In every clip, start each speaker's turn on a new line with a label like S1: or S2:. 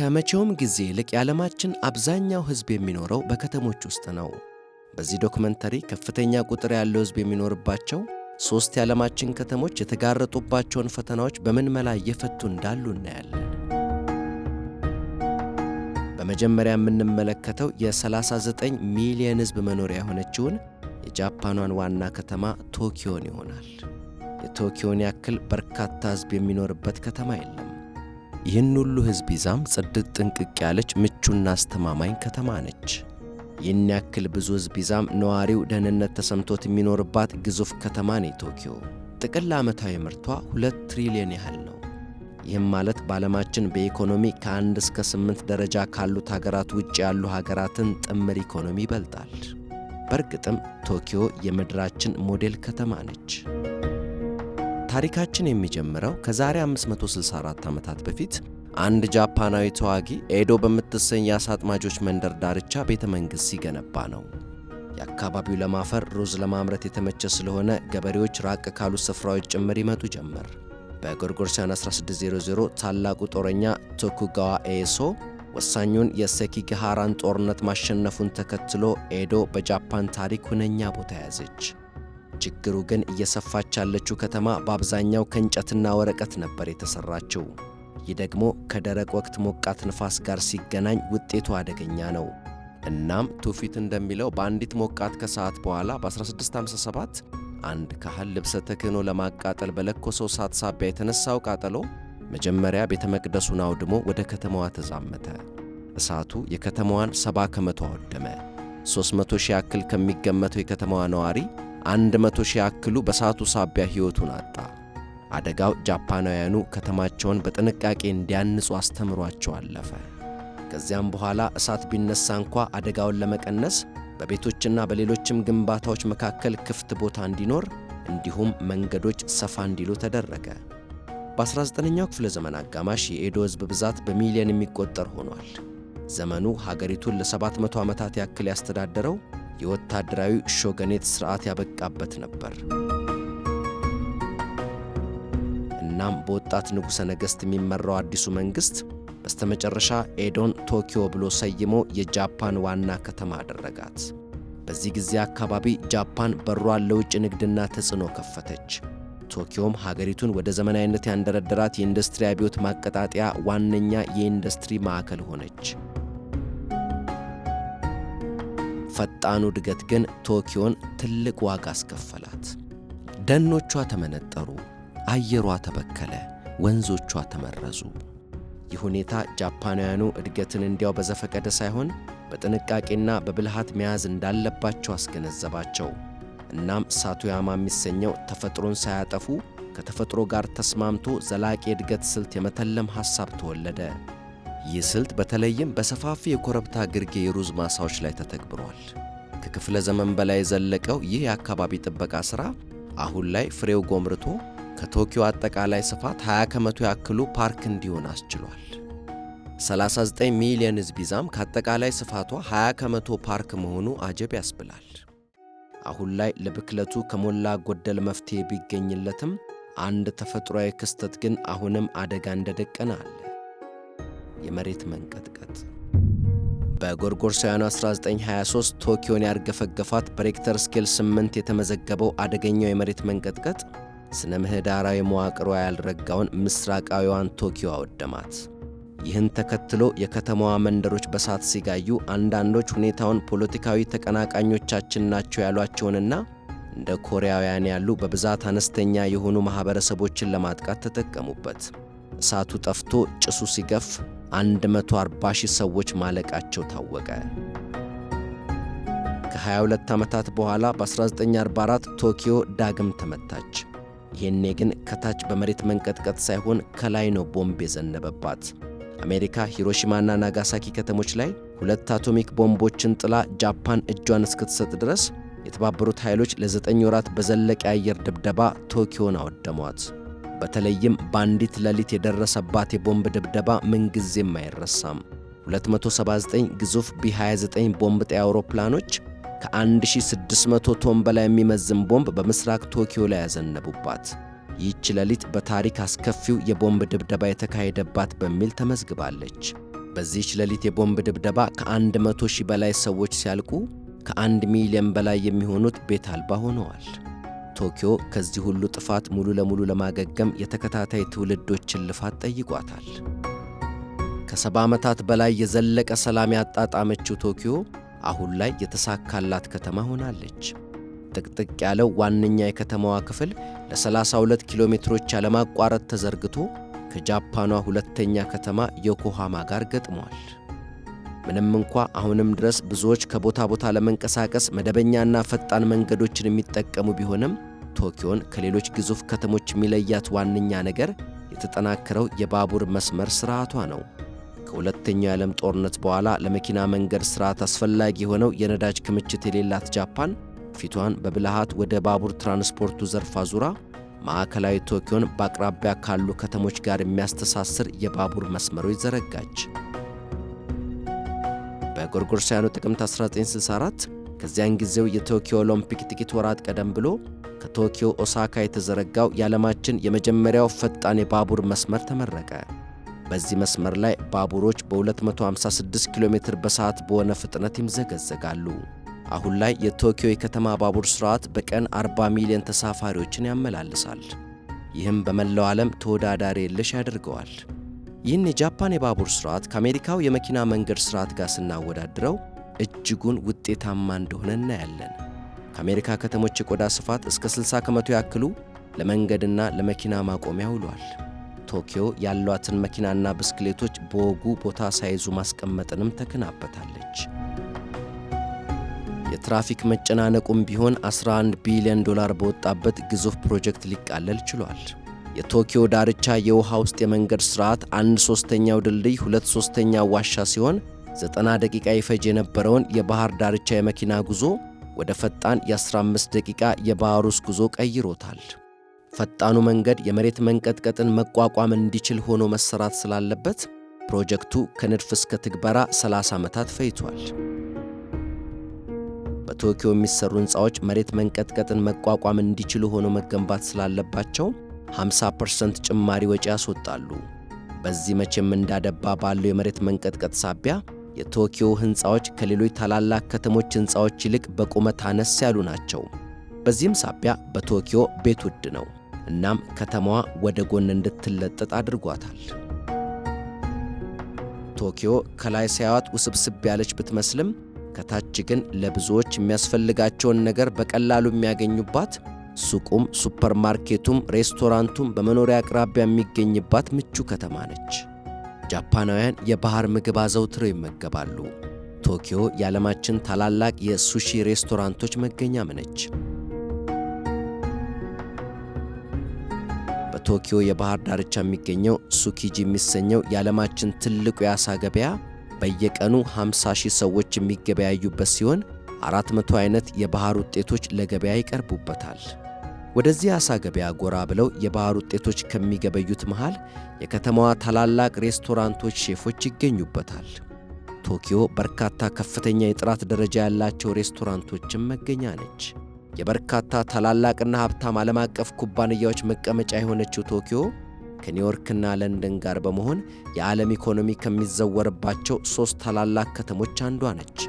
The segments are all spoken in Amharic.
S1: ከመቼውም ጊዜ ይልቅ የዓለማችን አብዛኛው ሕዝብ የሚኖረው በከተሞች ውስጥ ነው። በዚህ ዶክመንተሪ ከፍተኛ ቁጥር ያለው ሕዝብ የሚኖርባቸው ሦስት የዓለማችን ከተሞች የተጋረጡባቸውን ፈተናዎች በምን መላ እየፈቱ እንዳሉ እናያለን። በመጀመሪያ የምንመለከተው የ39 ሚሊየን ሕዝብ መኖሪያ የሆነችውን የጃፓኗን ዋና ከተማ ቶኪዮን ይሆናል። የቶኪዮን ያክል በርካታ ሕዝብ የሚኖርበት ከተማ የለም። ይህን ሁሉ ሕዝብ ይዛም ጽድት ጥንቅቅ ያለች ምቹና አስተማማኝ ከተማ ነች። ይህን ያክል ብዙ ሕዝብ ይዛም ነዋሪው ደህንነት ተሰምቶት የሚኖርባት ግዙፍ ከተማ ነው ቶኪዮ። ጥቅል ዓመታዊ ምርቷ 2 ትሪሊዮን ያህል ነው። ይህም ማለት በዓለማችን በኢኮኖሚ ከ1 እስከ 8 ደረጃ ካሉት ሀገራት ውጭ ያሉ ሀገራትን ጥምር ኢኮኖሚ ይበልጣል። በእርግጥም ቶኪዮ የምድራችን ሞዴል ከተማ ነች። ታሪካችን የሚጀምረው ከዛሬ 564 ዓመታት በፊት አንድ ጃፓናዊ ተዋጊ ኤዶ በምትሰኝ የአሳ አጥማጆች መንደር ዳርቻ ቤተ መንግሥት ሲገነባ ነው። የአካባቢው ለም አፈር ሩዝ ለማምረት የተመቸ ስለሆነ ገበሬዎች ራቅ ካሉ ስፍራዎች ጭምር ይመጡ ጀመር። በጎርጎሮሳውያን 1600 ታላቁ ጦረኛ ቶኩጋዋ ኢየያሱ ወሳኙን የሴኪጋሃራን ጦርነት ማሸነፉን ተከትሎ ኤዶ በጃፓን ታሪክ ሁነኛ ቦታ ያዘች። ችግሩ ግን እየሰፋች ያለችው ከተማ በአብዛኛው ከእንጨትና ወረቀት ነበር የተሠራችው። ይህ ደግሞ ከደረቅ ወቅት ሞቃት ንፋስ ጋር ሲገናኝ ውጤቱ አደገኛ ነው። እናም ትውፊት እንደሚለው በአንዲት ሞቃት ከሰዓት በኋላ በ1657 አንድ ካህን ልብሰ ተክህኖ ለማቃጠል በለኮሰው እሳት ሳቢያ የተነሳው ቃጠሎ መጀመሪያ ቤተ መቅደሱን አውድሞ ወደ ከተማዋ ተዛመተ። እሳቱ የከተማዋን 70% አወደመ። 300 ሺህ ያክል ከሚገመተው የከተማዋ ነዋሪ 100 ሺህ ያክሉ በእሳቱ ሳቢያ ሕይወቱን አጣ። አደጋው ጃፓናውያኑ ከተማቸውን በጥንቃቄ እንዲያንጹ አስተምሯቸው አለፈ። ከዚያም በኋላ እሳት ቢነሳ እንኳ አደጋውን ለመቀነስ በቤቶችና በሌሎችም ግንባታዎች መካከል ክፍት ቦታ እንዲኖር እንዲሁም መንገዶች ሰፋ እንዲሉ ተደረገ። በ19ኛው ክፍለ ዘመን አጋማሽ የኤዶ ሕዝብ ብዛት በሚሊዮን የሚቆጠር ሆኗል። ዘመኑ ሀገሪቱን ለ700 ዓመታት ያክል ያስተዳደረው የወታደራዊ ሾገኔት ሥርዓት ያበቃበት ነበር። እናም በወጣት ንጉሠ ነገሥት የሚመራው አዲሱ መንግሥት በስተመጨረሻ ኤዶን ቶኪዮ ብሎ ሰይሞ የጃፓን ዋና ከተማ አደረጋት። በዚህ ጊዜ አካባቢ ጃፓን በሯን ለውጭ ንግድና ተጽዕኖ ከፈተች። ቶኪዮም ሀገሪቱን ወደ ዘመናዊነት ያንደረደራት የኢንዱስትሪ አብዮት ማቀጣጠያ ዋነኛ የኢንዱስትሪ ማዕከል ሆነች። ፈጣኑ እድገት ግን ቶኪዮን ትልቅ ዋጋ አስከፈላት። ደኖቿ ተመነጠሩ፣ አየሯ ተበከለ፣ ወንዞቿ ተመረዙ። ይህ ሁኔታ ጃፓናውያኑ እድገትን እንዲያው በዘፈቀደ ሳይሆን በጥንቃቄና በብልሃት መያዝ እንዳለባቸው አስገነዘባቸው። እናም ሳቶያማ የሚሰኘው ተፈጥሮን ሳያጠፉ ከተፈጥሮ ጋር ተስማምቶ ዘላቂ የእድገት ስልት የመተለም ሐሳብ ተወለደ። ይህ ስልት በተለይም በሰፋፊ የኮረብታ ግርጌ የሩዝ ማሳዎች ላይ ተተግብሯል። ከክፍለ ዘመን በላይ የዘለቀው ይህ የአካባቢ ጥበቃ ሥራ አሁን ላይ ፍሬው ጎምርቶ ከቶኪዮ አጠቃላይ ስፋት 20% ያክሉ ፓርክ እንዲሆን አስችሏል። 39 ሚሊዮን ሕዝብ ይዛም ከአጠቃላይ ስፋቷ 20% ፓርክ መሆኑ አጀብ ያስብላል። አሁን ላይ ለብክለቱ ከሞላ ጎደል መፍትሔ ቢገኝለትም አንድ ተፈጥሯዊ ክስተት ግን አሁንም አደጋ እንደደቀነ አለ። የመሬት መንቀጥቀጥ። በጎርጎሮሳውያኑ 1923 ቶኪዮን ያርገፈገፋት በሬክተር ስኬል 8 የተመዘገበው አደገኛው የመሬት መንቀጥቀጥ ስነ ምህዳራዊ መዋቅሯ ያልረጋውን ምስራቃዊዋን ቶኪዮ አወደማት። ይህን ተከትሎ የከተማዋ መንደሮች በሳት ሲጋዩ አንዳንዶች ሁኔታውን ፖለቲካዊ ተቀናቃኞቻችን ናቸው ያሏቸውንና እንደ ኮሪያውያን ያሉ በብዛት አነስተኛ የሆኑ ማኅበረሰቦችን ለማጥቃት ተጠቀሙበት። እሳቱ ጠፍቶ ጭሱ ሲገፍ 140 ሺህ ሰዎች ማለቃቸው ታወቀ። ከ22 ዓመታት በኋላ በ1944 ቶኪዮ ዳግም ተመታች። ይህኔ ግን ከታች በመሬት መንቀጥቀጥ ሳይሆን ከላይ ነው ቦምብ የዘነበባት። አሜሪካ ሂሮሺማና ናጋሳኪ ከተሞች ላይ ሁለት አቶሚክ ቦምቦችን ጥላ ጃፓን እጇን እስክትሰጥ ድረስ የተባበሩት ኃይሎች ለ9 ወራት በዘለቀ የአየር ድብደባ ቶኪዮን አወደሟት። በተለይም በአንዲት ሌሊት የደረሰባት የቦምብ ድብደባ ምንጊዜም አይረሳም። 279 ግዙፍ ቢ29 ቦምብ ጣይ አውሮፕላኖች ከ1600 ቶን በላይ የሚመዝን ቦምብ በምስራቅ ቶኪዮ ላይ ያዘነቡባት። ይህች ሌሊት በታሪክ አስከፊው የቦምብ ድብደባ የተካሄደባት በሚል ተመዝግባለች። በዚህች ሌሊት የቦምብ ድብደባ ከ100,000 በላይ ሰዎች ሲያልቁ ከ1 ሚሊዮን በላይ የሚሆኑት ቤት አልባ ሆነዋል። ቶኪዮ ከዚህ ሁሉ ጥፋት ሙሉ ለሙሉ ለማገገም የተከታታይ ትውልዶችን ልፋት ጠይቋታል። ከ70 ዓመታት በላይ የዘለቀ ሰላም ያጣጣመችው ቶኪዮ አሁን ላይ የተሳካላት ከተማ ሆናለች። ጥቅጥቅ ያለው ዋነኛ የከተማዋ ክፍል ለ32 ኪሎ ሜትሮች ያለማቋረጥ ተዘርግቶ ከጃፓኗ ሁለተኛ ከተማ ዮኮሃማ ጋር ገጥሟል። ምንም እንኳ አሁንም ድረስ ብዙዎች ከቦታ ቦታ ለመንቀሳቀስ መደበኛና ፈጣን መንገዶችን የሚጠቀሙ ቢሆንም፣ ቶኪዮን ከሌሎች ግዙፍ ከተሞች የሚለያት ዋነኛ ነገር የተጠናከረው የባቡር መስመር ስርዓቷ ነው። ከሁለተኛው የዓለም ጦርነት በኋላ ለመኪና መንገድ ስርዓት አስፈላጊ የሆነው የነዳጅ ክምችት የሌላት ጃፓን ፊቷን በብልሃት ወደ ባቡር ትራንስፖርቱ ዘርፍ አዙራ ማዕከላዊ ቶኪዮን በአቅራቢያ ካሉ ከተሞች ጋር የሚያስተሳስር የባቡር መስመሮች ዘረጋች። በጎርጎሮሳውያኑ ጥቅምት 1964፣ ከዚያን ጊዜው የቶኪዮ ኦሎምፒክ ጥቂት ወራት ቀደም ብሎ፣ ከቶኪዮ ኦሳካ የተዘረጋው የዓለማችን የመጀመሪያው ፈጣን የባቡር መስመር ተመረቀ። በዚህ መስመር ላይ ባቡሮች በ256 ኪሎ ሜትር በሰዓት በሆነ ፍጥነት ይምዘገዘጋሉ። አሁን ላይ የቶኪዮ የከተማ ባቡር ስርዓት በቀን 40 ሚሊዮን ተሳፋሪዎችን ያመላልሳል። ይህም በመላው ዓለም ተወዳዳሪ የለሽ ያደርገዋል። ይህን የጃፓን የባቡር ስርዓት ከአሜሪካው የመኪና መንገድ ስርዓት ጋር ስናወዳድረው እጅጉን ውጤታማ እንደሆነ እናያለን። ከአሜሪካ ከተሞች የቆዳ ስፋት እስከ 60% ያክሉ ለመንገድና ለመኪና ማቆሚያ ውሏል። ቶኪዮ ያሏትን መኪናና ብስክሌቶች በወጉ ቦታ ሳይዙ ማስቀመጥንም ተክናበታለች። የትራፊክ መጨናነቁም ቢሆን 11 ቢሊዮን ዶላር በወጣበት ግዙፍ ፕሮጀክት ሊቃለል ችሏል። የቶኪዮ ዳርቻ የውሃ ውስጥ የመንገድ ሥርዓት አንድ ሦስተኛው ድልድይ፣ ሁለት ሦስተኛው ዋሻ ሲሆን 90 ደቂቃ ይፈጅ የነበረውን የባህር ዳርቻ የመኪና ጉዞ ወደ ፈጣን የ15 ደቂቃ የባህር ውስጥ ጉዞ ቀይሮታል። ፈጣኑ መንገድ የመሬት መንቀጥቀጥን መቋቋም እንዲችል ሆኖ መሰራት ስላለበት ፕሮጀክቱ ከንድፍ እስከ ትግበራ 30 ዓመታት ፈጅቷል። በቶኪዮ የሚሰሩ ሕንፃዎች መሬት መንቀጥቀጥን መቋቋም እንዲችሉ ሆኖ መገንባት ስላለባቸው 50% ጭማሪ ወጪ ያስወጣሉ። በዚህ መቼም እንዳደባ ባለው የመሬት መንቀጥቀጥ ሳቢያ የቶኪዮ ሕንፃዎች ከሌሎች ታላላቅ ከተሞች ሕንፃዎች ይልቅ በቁመት አነስ ያሉ ናቸው። በዚህም ሳቢያ በቶኪዮ ቤት ውድ ነው። እናም ከተማዋ ወደ ጎን እንድትለጠጥ አድርጓታል። ቶኪዮ ከላይ ሲያዩዋት ውስብስብ ያለች ብትመስልም ከታች ግን ለብዙዎች የሚያስፈልጋቸውን ነገር በቀላሉ የሚያገኙባት፣ ሱቁም፣ ሱፐርማርኬቱም፣ ሬስቶራንቱም በመኖሪያ አቅራቢያ የሚገኝባት ምቹ ከተማ ነች። ጃፓናውያን የባህር ምግብ አዘውትረው ይመገባሉ። ቶኪዮ የዓለማችን ታላላቅ የሱሺ ሬስቶራንቶች መገኛም ነች። በቶኪዮ የባህር ዳርቻ የሚገኘው ሱኪጂ የሚሰኘው የዓለማችን ትልቁ የዓሣ ገበያ በየቀኑ 50 ሺህ ሰዎች የሚገበያዩበት ሲሆን 400 አይነት የባህር ውጤቶች ለገበያ ይቀርቡበታል። ወደዚህ የዓሣ ገበያ ጎራ ብለው የባህር ውጤቶች ከሚገበዩት መሃል የከተማዋ ታላላቅ ሬስቶራንቶች ሼፎች ይገኙበታል። ቶኪዮ በርካታ ከፍተኛ የጥራት ደረጃ ያላቸው ሬስቶራንቶችም መገኛ ነች። የበርካታ ታላላቅና ሀብታም ዓለም አቀፍ ኩባንያዎች መቀመጫ የሆነችው ቶኪዮ ከኒውዮርክና ለንደን ጋር በመሆን የዓለም ኢኮኖሚ ከሚዘወርባቸው ሦስት ታላላቅ ከተሞች አንዷ ነች።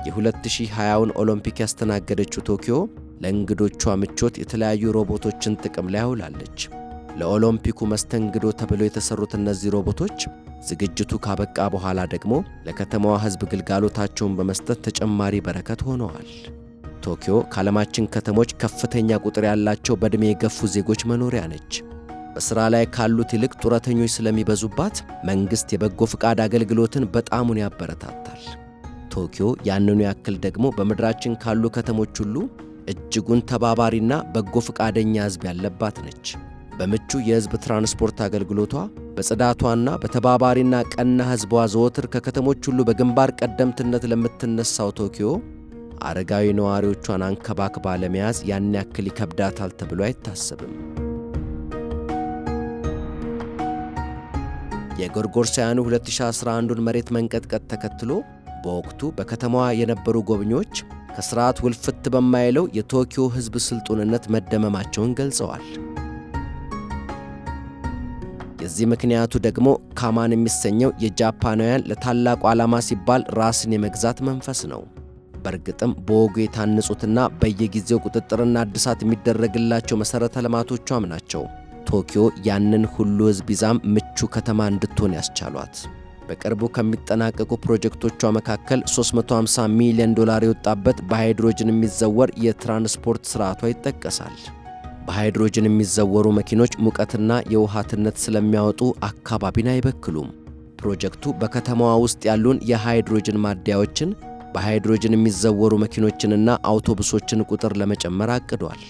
S1: የ2020ውን ኦሎምፒክ ያስተናገደችው ቶኪዮ ለእንግዶቿ ምቾት የተለያዩ ሮቦቶችን ጥቅም ላይ አውላለች። ለኦሎምፒኩ መስተንግዶ ተብለው የተሰሩት እነዚህ ሮቦቶች ዝግጅቱ ካበቃ በኋላ ደግሞ ለከተማዋ ሕዝብ ግልጋሎታቸውን በመስጠት ተጨማሪ በረከት ሆነዋል። ቶኪዮ ከዓለማችን ከተሞች ከፍተኛ ቁጥር ያላቸው በዕድሜ የገፉ ዜጎች መኖሪያ ነች። በሥራ ላይ ካሉት ይልቅ ጡረተኞች ስለሚበዙባት መንግሥት የበጎ ፈቃድ አገልግሎትን በጣሙን ያበረታታል። ቶኪዮ ያንኑ ያክል ደግሞ በምድራችን ካሉ ከተሞች ሁሉ እጅጉን ተባባሪና በጎ ፈቃደኛ ሕዝብ ያለባት ነች። በምቹ የሕዝብ ትራንስፖርት አገልግሎቷ፣ በጽዳቷና በተባባሪና ቀና ሕዝቧ ዘወትር ከከተሞች ሁሉ በግንባር ቀደምትነት ለምትነሳው ቶኪዮ አረጋዊ ነዋሪዎቿን አንከባክባ ለመያዝ ያን ያክል ይከብዳታል ተብሎ አይታሰብም። የጎርጎርሳውያኑ 2011ን መሬት መንቀጥቀጥ ተከትሎ በወቅቱ በከተማዋ የነበሩ ጎብኚዎች ከስርዓት ውልፍት በማይለው የቶኪዮ ሕዝብ ስልጡንነት መደመማቸውን ገልጸዋል። የዚህ ምክንያቱ ደግሞ ካማን የሚሰኘው የጃፓናውያን ለታላቁ ዓላማ ሲባል ራስን የመግዛት መንፈስ ነው። በእርግጥም በወጉ የታነጹትና በየጊዜው ቁጥጥርና እድሳት የሚደረግላቸው መሠረተ ልማቶቿም ናቸው ቶኪዮ ያንን ሁሉ ሕዝብ ይዛም ምቹ ከተማ እንድትሆን ያስቻሏት። በቅርቡ ከሚጠናቀቁ ፕሮጀክቶቿ መካከል 350 ሚሊዮን ዶላር የወጣበት በሃይድሮጅን የሚዘወር የትራንስፖርት ሥርዓቷ ይጠቀሳል። በሃይድሮጅን የሚዘወሩ መኪኖች ሙቀትና የውሃ ትነት ስለሚያወጡ አካባቢን አይበክሉም። ፕሮጀክቱ በከተማዋ ውስጥ ያሉን የሃይድሮጅን ማደያዎችን፣ በሃይድሮጅን የሚዘወሩ መኪኖችንና አውቶቡሶችን ቁጥር ለመጨመር አቅዷል።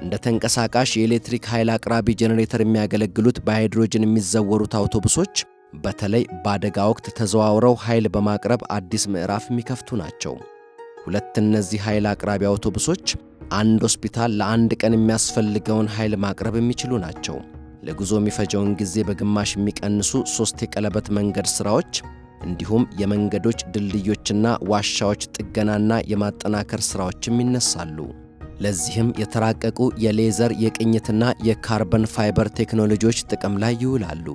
S1: እንደ ተንቀሳቃሽ የኤሌክትሪክ ኃይል አቅራቢ ጄኔሬተር የሚያገለግሉት በሃይድሮጅን የሚዘወሩት አውቶቡሶች በተለይ በአደጋ ወቅት ተዘዋውረው ኃይል በማቅረብ አዲስ ምዕራፍ የሚከፍቱ ናቸው። ሁለት እነዚህ ኃይል አቅራቢ አውቶቡሶች አንድ ሆስፒታል ለአንድ ቀን የሚያስፈልገውን ኃይል ማቅረብ የሚችሉ ናቸው። ለጉዞ የሚፈጀውን ጊዜ በግማሽ የሚቀንሱ ሦስት የቀለበት መንገድ ሥራዎች እንዲሁም የመንገዶች ድልድዮችና ዋሻዎች ጥገናና የማጠናከር ሥራዎችም ይነሳሉ። ለዚህም የተራቀቁ የሌዘር የቅኝትና የካርበን ፋይበር ቴክኖሎጂዎች ጥቅም ላይ ይውላሉ።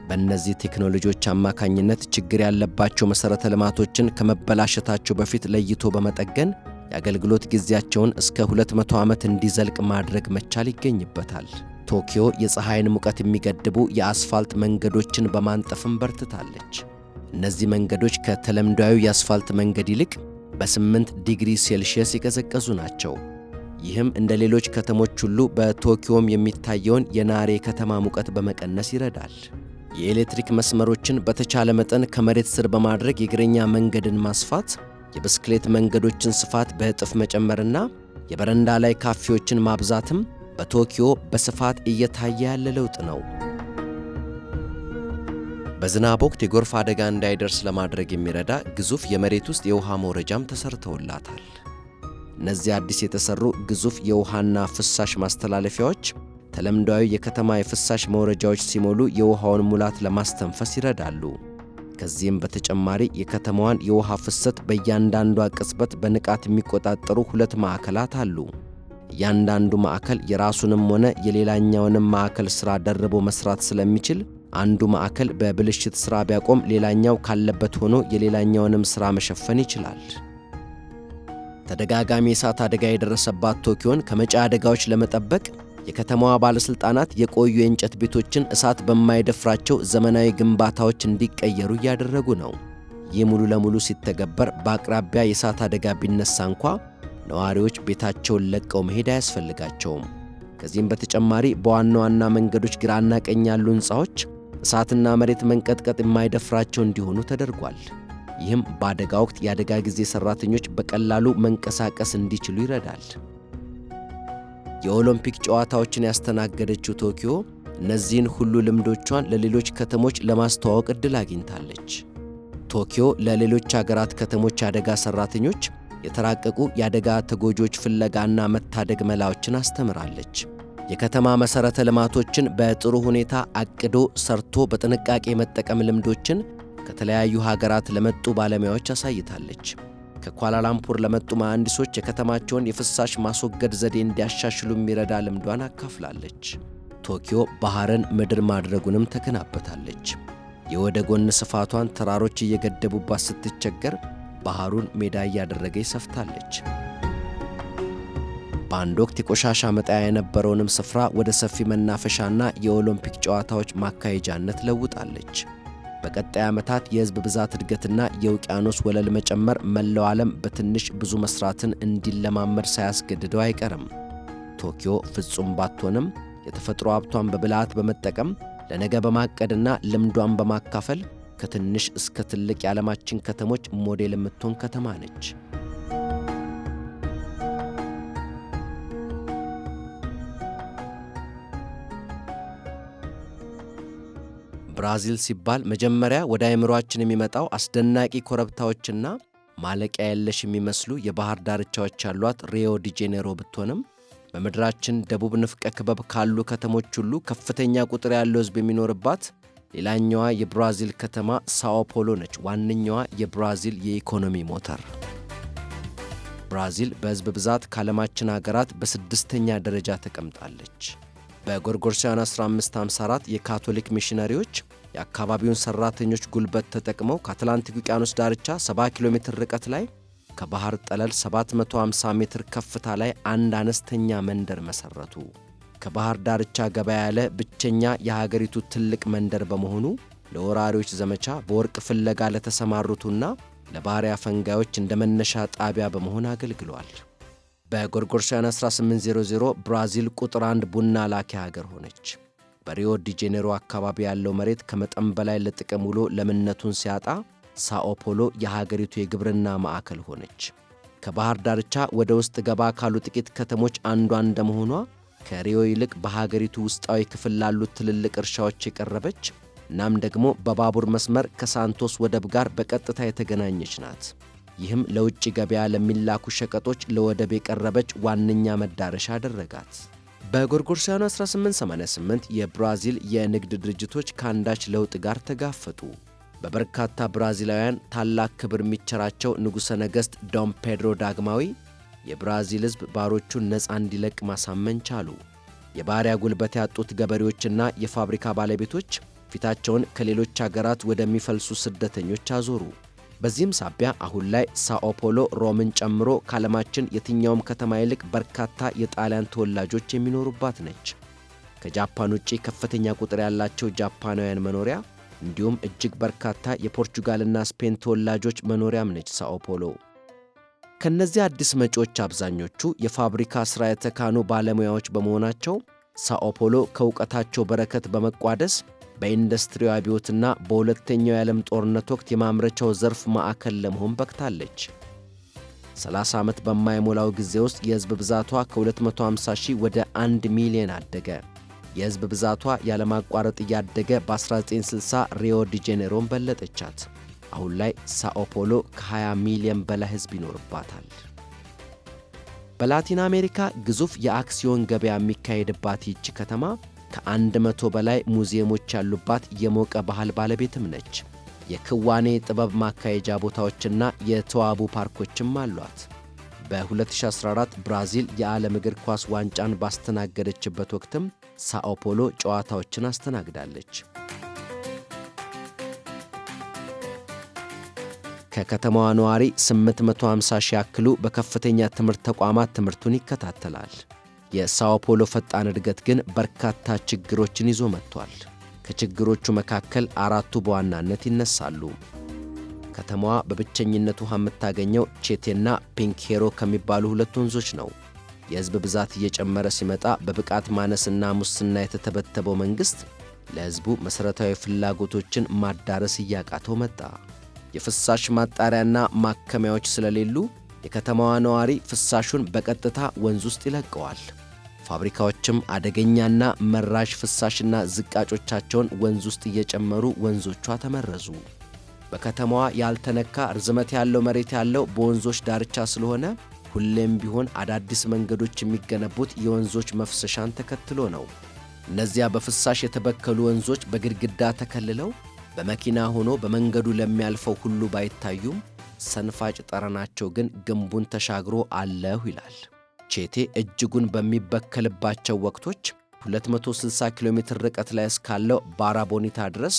S1: በእነዚህ ቴክኖሎጂዎች አማካኝነት ችግር ያለባቸው መሠረተ ልማቶችን ከመበላሸታቸው በፊት ለይቶ በመጠገን የአገልግሎት ጊዜያቸውን እስከ 200 ዓመት እንዲዘልቅ ማድረግ መቻል ይገኝበታል። ቶኪዮ የፀሐይን ሙቀት የሚገድቡ የአስፋልት መንገዶችን በማንጠፍም በርትታለች። እነዚህ መንገዶች ከተለምዷዊ የአስፋልት መንገድ ይልቅ በ8 ዲግሪ ሴልሺየስ የቀዘቀዙ ናቸው። ይህም እንደ ሌሎች ከተሞች ሁሉ በቶኪዮም የሚታየውን የናሬ ከተማ ሙቀት በመቀነስ ይረዳል። የኤሌክትሪክ መስመሮችን በተቻለ መጠን ከመሬት ስር በማድረግ የእግረኛ መንገድን ማስፋት፣ የብስክሌት መንገዶችን ስፋት በእጥፍ መጨመርና የበረንዳ ላይ ካፌዎችን ማብዛትም በቶኪዮ በስፋት እየታየ ያለ ለውጥ ነው። በዝናብ ወቅት የጎርፍ አደጋ እንዳይደርስ ለማድረግ የሚረዳ ግዙፍ የመሬት ውስጥ የውሃ መውረጃም ተሰርተውላታል። እነዚህ አዲስ የተሰሩ ግዙፍ የውሃና ፍሳሽ ማስተላለፊያዎች ተለምዷዊ የከተማ የፍሳሽ መውረጃዎች ሲሞሉ የውሃውን ሙላት ለማስተንፈስ ይረዳሉ። ከዚህም በተጨማሪ የከተማዋን የውሃ ፍሰት በእያንዳንዷ ቅጽበት በንቃት የሚቆጣጠሩ ሁለት ማዕከላት አሉ። እያንዳንዱ ማዕከል የራሱንም ሆነ የሌላኛውንም ማዕከል ሥራ ደርቦ መስራት ስለሚችል አንዱ ማዕከል በብልሽት ሥራ ቢያቆም ሌላኛው ካለበት ሆኖ የሌላኛውንም ሥራ መሸፈን ይችላል። ተደጋጋሚ የእሳት አደጋ የደረሰባት ቶኪዮን ከመጪ አደጋዎች ለመጠበቅ የከተማዋ ባለሥልጣናት የቆዩ የእንጨት ቤቶችን እሳት በማይደፍራቸው ዘመናዊ ግንባታዎች እንዲቀየሩ እያደረጉ ነው። ይህ ሙሉ ለሙሉ ሲተገበር በአቅራቢያ የእሳት አደጋ ቢነሳ እንኳ ነዋሪዎች ቤታቸውን ለቀው መሄድ አያስፈልጋቸውም። ከዚህም በተጨማሪ በዋና ዋና መንገዶች ግራና ቀኝ ያሉ ሕንፃዎች እሳትና መሬት መንቀጥቀጥ የማይደፍራቸው እንዲሆኑ ተደርጓል። ይህም በአደጋ ወቅት የአደጋ ጊዜ ሠራተኞች በቀላሉ መንቀሳቀስ እንዲችሉ ይረዳል። የኦሎምፒክ ጨዋታዎችን ያስተናገደችው ቶኪዮ እነዚህን ሁሉ ልምዶቿን ለሌሎች ከተሞች ለማስተዋወቅ ዕድል አግኝታለች። ቶኪዮ ለሌሎች አገራት ከተሞች የአደጋ ሠራተኞች የተራቀቁ የአደጋ ተጎጂዎች ፍለጋና መታደግ መላዎችን አስተምራለች። የከተማ መሠረተ ልማቶችን በጥሩ ሁኔታ አቅዶ ሰርቶ በጥንቃቄ መጠቀም ልምዶችን ከተለያዩ ሀገራት ለመጡ ባለሙያዎች አሳይታለች። ከኳላላምፑር ለመጡ መሐንዲሶች የከተማቸውን የፍሳሽ ማስወገድ ዘዴ እንዲያሻሽሉ የሚረዳ ልምዷን አካፍላለች። ቶኪዮ ባህርን ምድር ማድረጉንም ተከናበታለች። የወደ ጎን ስፋቷን ተራሮች እየገደቡባት ስትቸገር ባህሩን ሜዳ እያደረገች ሰፍታለች። በአንድ ወቅት የቆሻሻ መጣያ የነበረውንም ስፍራ ወደ ሰፊ መናፈሻና የኦሎምፒክ ጨዋታዎች ማካሄጃነት ለውጣለች። በቀጣይ ዓመታት የሕዝብ ብዛት እድገትና የውቅያኖስ ወለል መጨመር መላው ዓለም በትንሽ ብዙ መስራትን እንዲለማመድ ሳያስገድደው አይቀርም። ቶኪዮ ፍጹም ባትሆንም የተፈጥሮ ሀብቷን በብልሃት በመጠቀም ለነገ በማቀድና ልምዷን በማካፈል ከትንሽ እስከ ትልቅ የዓለማችን ከተሞች ሞዴል የምትሆን ከተማ ነች። ብራዚል ሲባል መጀመሪያ ወደ አእምሯችን የሚመጣው አስደናቂ ኮረብታዎችና ማለቂያ የለሽ የሚመስሉ የባህር ዳርቻዎች ያሏት ሪዮ ዲ ጄኔሮ ብትሆንም በምድራችን ደቡብ ንፍቀ ክበብ ካሉ ከተሞች ሁሉ ከፍተኛ ቁጥር ያለው ሕዝብ የሚኖርባት ሌላኛዋ የብራዚል ከተማ ሳኦ ፖሎ ነች። ዋነኛዋ የብራዚል የኢኮኖሚ ሞተር። ብራዚል በሕዝብ ብዛት ከዓለማችን ሀገራት በስድስተኛ ደረጃ ተቀምጣለች። በጎርጎሮሳውያን 1554 የካቶሊክ ሚሽነሪዎች የአካባቢውን ሠራተኞች ጉልበት ተጠቅመው ከአትላንቲክ ውቅያኖስ ዳርቻ 70 ኪሎ ሜትር ርቀት ላይ ከባህር ጠለል 750 ሜትር ከፍታ ላይ አንድ አነስተኛ መንደር መሠረቱ። ከባህር ዳርቻ ገባ ያለ ብቸኛ የሀገሪቱ ትልቅ መንደር በመሆኑ ለወራሪዎች ዘመቻ በወርቅ ፍለጋ ለተሰማሩትና ለባሪያ ፈንጋዮች እንደ መነሻ ጣቢያ በመሆን አገልግሏል። በጎርጎሮሳውያን 1800 ብራዚል ቁጥር አንድ ቡና ላኪ ሀገር ሆነች። በሪዮ ዲ ጄኔሮ አካባቢ ያለው መሬት ከመጠን በላይ ለጥቅም ውሎ ለምነቱን ሲያጣ ሳኦ ፖሎ የሀገሪቱ የግብርና ማዕከል ሆነች። ከባህር ዳርቻ ወደ ውስጥ ገባ ካሉ ጥቂት ከተሞች አንዷ እንደመሆኗ ከሪዮ ይልቅ በሀገሪቱ ውስጣዊ ክፍል ላሉት ትልልቅ እርሻዎች የቀረበች እናም ደግሞ በባቡር መስመር ከሳንቶስ ወደብ ጋር በቀጥታ የተገናኘች ናት። ይህም ለውጭ ገበያ ለሚላኩ ሸቀጦች ለወደብ የቀረበች ዋነኛ መዳረሻ አደረጋት። በጎርጎሮሳውያኑ 1888 የብራዚል የንግድ ድርጅቶች ከአንዳች ለውጥ ጋር ተጋፈጡ። በበርካታ ብራዚላውያን ታላቅ ክብር የሚቸራቸው ንጉሠ ነገሥት ዶም ፔድሮ ዳግማዊ የብራዚል ሕዝብ ባሮቹን ነፃ እንዲለቅ ማሳመን ቻሉ። የባሪያ ጉልበት ያጡት ገበሬዎችና የፋብሪካ ባለቤቶች ፊታቸውን ከሌሎች አገራት ወደሚፈልሱ ስደተኞች አዞሩ። በዚህም ሳቢያ አሁን ላይ ሳኦ ፖሎ ሮምን ጨምሮ ከዓለማችን የትኛውም ከተማ ይልቅ በርካታ የጣሊያን ተወላጆች የሚኖሩባት ነች። ከጃፓን ውጪ ከፍተኛ ቁጥር ያላቸው ጃፓናውያን መኖሪያ እንዲሁም እጅግ በርካታ የፖርቹጋልና ስፔን ተወላጆች መኖሪያም ነች ሳኦ ፖሎ። ከእነዚህ አዲስ መጪዎች አብዛኞቹ የፋብሪካ ሥራ የተካኑ ባለሙያዎች በመሆናቸው ሳኦ ፖሎ ከእውቀታቸው በረከት በመቋደስ በኢንዱስትሪው አብዮትና በሁለተኛው የዓለም ጦርነት ወቅት የማምረቻው ዘርፍ ማዕከል ለመሆን በቅታለች። 30 ዓመት በማይሞላው ጊዜ ውስጥ የሕዝብ ብዛቷ ከ250 ሺህ ወደ 1 ሚሊዮን አደገ። የሕዝብ ብዛቷ ያለማቋረጥ እያደገ በ1960 ሪዮ ዲ ጄኔሮን በለጠቻት። አሁን ላይ ሳኦ ፖሎ ከ20 ሚሊዮን በላይ ሕዝብ ይኖርባታል። በላቲን አሜሪካ ግዙፍ የአክሲዮን ገበያ የሚካሄድባት ይህች ከተማ ከ100 በላይ ሙዚየሞች ያሉባት የሞቀ ባህል ባለቤትም ነች። የክዋኔ ጥበብ ማካሄጃ ቦታዎችና የተዋቡ ፓርኮችም አሏት። በ2014 ብራዚል የዓለም እግር ኳስ ዋንጫን ባስተናገደችበት ወቅትም ሳኦ ፖሎ ጨዋታዎችን አስተናግዳለች። ከከተማዋ ነዋሪ 850 ሺህ ያክሉ በከፍተኛ ትምህርት ተቋማት ትምህርቱን ይከታተላል። የሳኦ ፖሎ ፈጣን እድገት ግን በርካታ ችግሮችን ይዞ መጥቷል። ከችግሮቹ መካከል አራቱ በዋናነት ይነሳሉ። ከተማዋ በብቸኝነት ውሃ የምታገኘው ቼቴና ፒንኬሮ ከሚባሉ ሁለት ወንዞች ነው። የሕዝብ ብዛት እየጨመረ ሲመጣ በብቃት ማነስና ሙስና የተተበተበው መንግሥት ለሕዝቡ መሠረታዊ ፍላጎቶችን ማዳረስ እያቃተው መጣ። የፍሳሽ ማጣሪያና ማከሚያዎች ስለሌሉ የከተማዋ ነዋሪ ፍሳሹን በቀጥታ ወንዝ ውስጥ ይለቀዋል። ፋብሪካዎችም አደገኛና መራዥ ፍሳሽና ዝቃጮቻቸውን ወንዝ ውስጥ እየጨመሩ ወንዞቿ ተመረዙ። በከተማዋ ያልተነካ ርዝመት ያለው መሬት ያለው በወንዞች ዳርቻ ስለሆነ ሁሌም ቢሆን አዳዲስ መንገዶች የሚገነቡት የወንዞች መፍሰሻን ተከትሎ ነው። እነዚያ በፍሳሽ የተበከሉ ወንዞች በግድግዳ ተከልለው በመኪና ሆኖ በመንገዱ ለሚያልፈው ሁሉ ባይታዩም ሰንፋጭ ጠረናቸው ግን ግንቡን ተሻግሮ አለሁ ይላል። ቼቴ እጅጉን በሚበከልባቸው ወቅቶች 260 ኪሎ ሜትር ርቀት ላይ እስካለው ባራቦኒታ ድረስ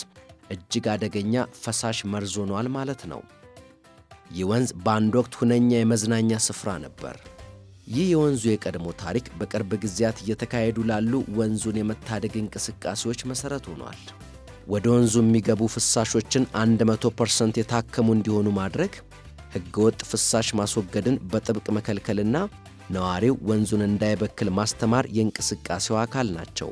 S1: እጅግ አደገኛ ፈሳሽ መርዝ ሆኗል ማለት ነው። ይህ ወንዝ በአንድ ወቅት ሁነኛ የመዝናኛ ስፍራ ነበር። ይህ የወንዙ የቀድሞ ታሪክ በቅርብ ጊዜያት እየተካሄዱ ላሉ ወንዙን የመታደግ እንቅስቃሴዎች መሠረት ሆኗል። ወደ ወንዙ የሚገቡ ፍሳሾችን 100% የታከሙ እንዲሆኑ ማድረግ፣ ሕገወጥ ፍሳሽ ማስወገድን በጥብቅ መከልከልና ነዋሪው ወንዙን እንዳይበክል ማስተማር የእንቅስቃሴው አካል ናቸው።